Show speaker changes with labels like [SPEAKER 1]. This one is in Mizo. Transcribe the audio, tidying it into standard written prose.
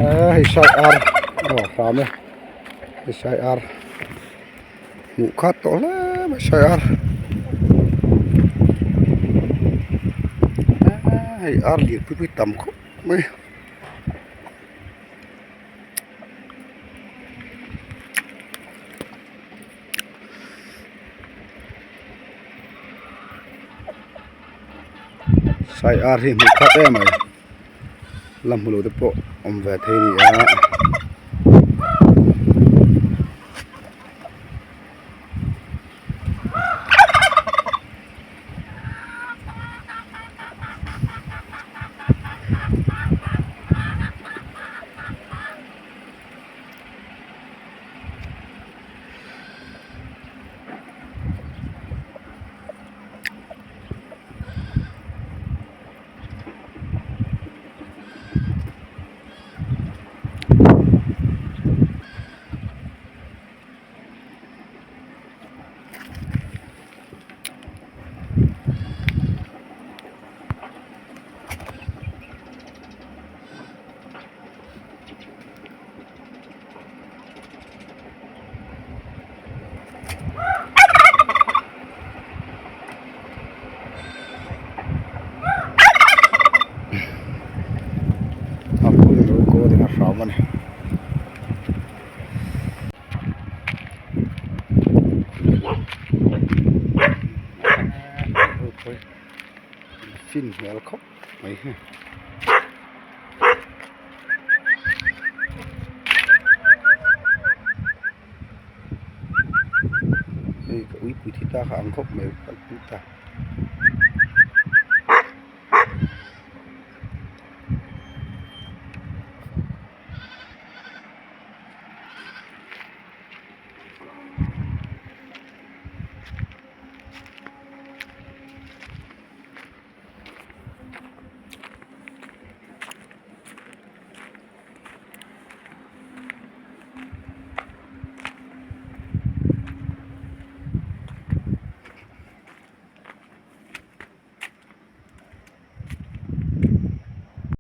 [SPEAKER 1] Hei sai ar aw hram e hei sai ar hmuh khat tawh hle mai sai ar hei ar lian pui pui tam khawp mai. Sai ar hi hmuh khat em mai la hmu lo te pawh awm ve thei a ni a. A bul lo kawl in a hram a ni. Fin hmel khawp mai hi. Hei ka uipui thi ta kha ang khawp mai kal pui ta.